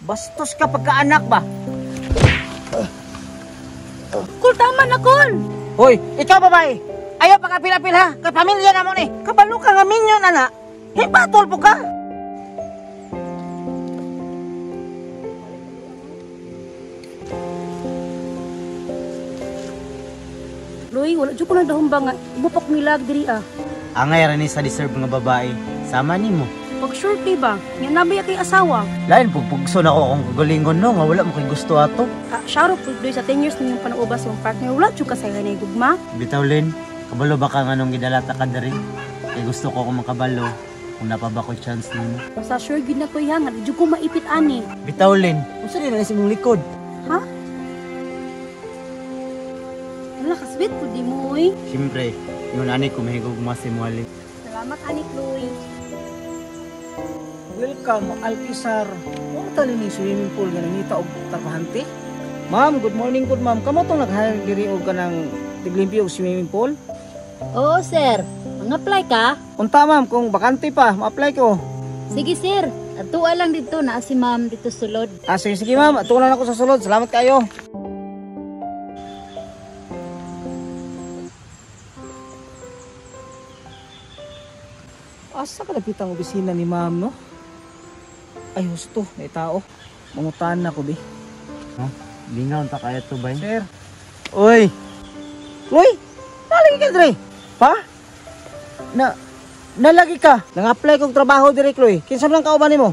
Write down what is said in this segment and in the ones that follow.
Bastos ka pagkaanak ba? Kul, tama na, Kul! Hoy, ikaw babae! Ayaw pag-apil-apil ha! Kay pamilya na mo ni! Kabalo ka nga minyon, ana! Hipatol po ka! Loy, wala dyan ko nagdahom ba nga ibupak nilag diri ah. Angay ra ni sa deserve nga babae. Sama nimo. Pag sure kay ba, nga nabaya kay asawa. Lain pugpugso na ako akong kagalingon no nga wala mo kay gusto ato. Ah, syaro po Loy, sa 10 years ninyong panaubas yung partner, wala dyan ka sa na gugma. Bitaw Lin, kabalo ba ka nganong gidalata ka diri? Kay gusto ko akong makabalo kung napaba ko chance nimo. Basta sure gid na ko ha, nga di ko maipit ani. Bitaw Lin, unsa din na sa imong likod? Ha? Wala ka sweet po di mo oy. Siyempre, yun ani ko mahigugma si Muali. Salamat ani Chloe. Welcome, Alquizar. Mo tali ni swimming pool nga nangita og trabahante. Ma'am, good morning good ma'am. Kamo tong nag-hire diri og kanang tiglimpyo og swimming pool? Oo, sir. Mang-apply ka? Unta ma'am, kung bakante pa, ma-apply ko. Sige, sir. Atua lang dito na si ma'am dito sulod. Ah, sige, sige ma'am, atunan ako sa sulod. Salamat kayo. Asa ka lapit ang opisina ni ma'am, no? Ay, husto, may tao. Mangutan na ko, bi. Huh? Lingaw ta kaya to bay. Sir. Oy! Uy! Nalagi ka, Dre! Pa? Nalagi ka? Nang-apply kog trabaho dire, Chloe. Kinsa man ang kauban nimo?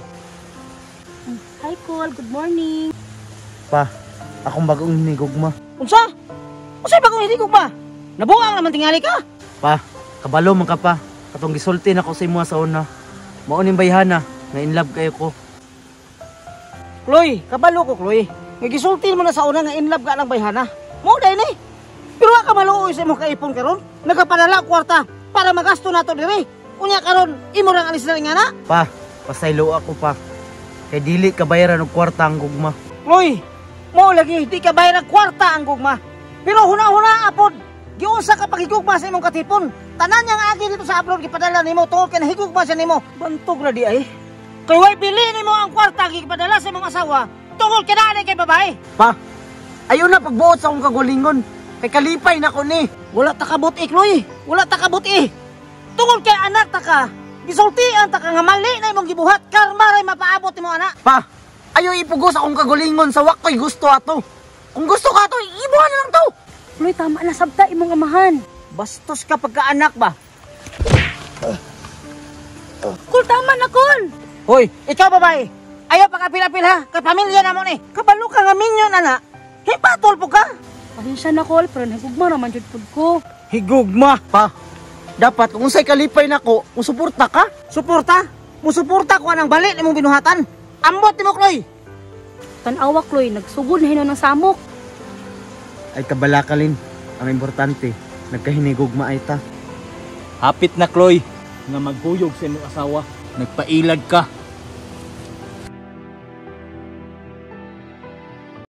Hi Cole, good morning. Pa, akong bagong hinigugma. Unsa? Unsay bagong hinigugma? Nabuang naman tingali ka? Pa, kabalo man ka pa. Katong gisulti na ko sa imo sa una. Mao ning bayhana nga in love kayo ko. Chloe, kabalo ko, Chloe. Nga gisulti mo na sa una nga in love ka lang bayhana. Mao day ni. Pero wa ka maluoy sa imong kaipon karon. Nagapadala og kwarta para magasto nato diri. Unya karon imo rang alis na nga na. Pa, pasaylo ako pa. Kay dili ka bayaran og kwarta ang gugma. Chloe, mo lagi di ka bayaran kwarta ang gugma. Pero huna-huna apod, giunsa ka paghigugma sa imong katipon. Tanan niyang agi dito sa abroad gipadala nimo tungod kay nahigugma siya nimo. Bantog ra di ay. Kay way bili nimo ang kwarta gipadala sa imong asawa tungod kay naa kay babae. Pa, ayo na pagbuot sa akong kagulingon. Kay kalipay na ko ni. Wala ta kabut Chloe. Wala ta kabut. Tungod kay anak ta ka, gisultian ta ka nga mali na imong gibuhat, karma ray mapaabot nimo ana. Pa, ayo ipugos akong kagulingon sa wakoy gusto ato. Kung gusto ka ato, ibuhan na lang to. Chloe, tama na sabta imong amahan. Bastos ka pagkaanak ba? Kul, tama na, Kul! Hoy, ikaw babae! Ayaw pag-apil-apil ha! Kay pamilya na mo ni! Kabalo ka nga minyon, ana! Hipatol po ka! Pasensya na, Kul, pero nahigugma naman jud pud ko. Higugma? Pa, dapat kung unsay kalipay nako, musuporta ka? Suporta? Musuporta ko anang bali nimong binuhatan! Ambot nimo, Chloe! Tan-awa, Chloe, nagsugod na hinon ng samok. Ay kabalakalin, ang importante, nagkahinigugma ay ta. Hapit na, Chloe, nga maghuyog sa imong asawa. Nagpailag ka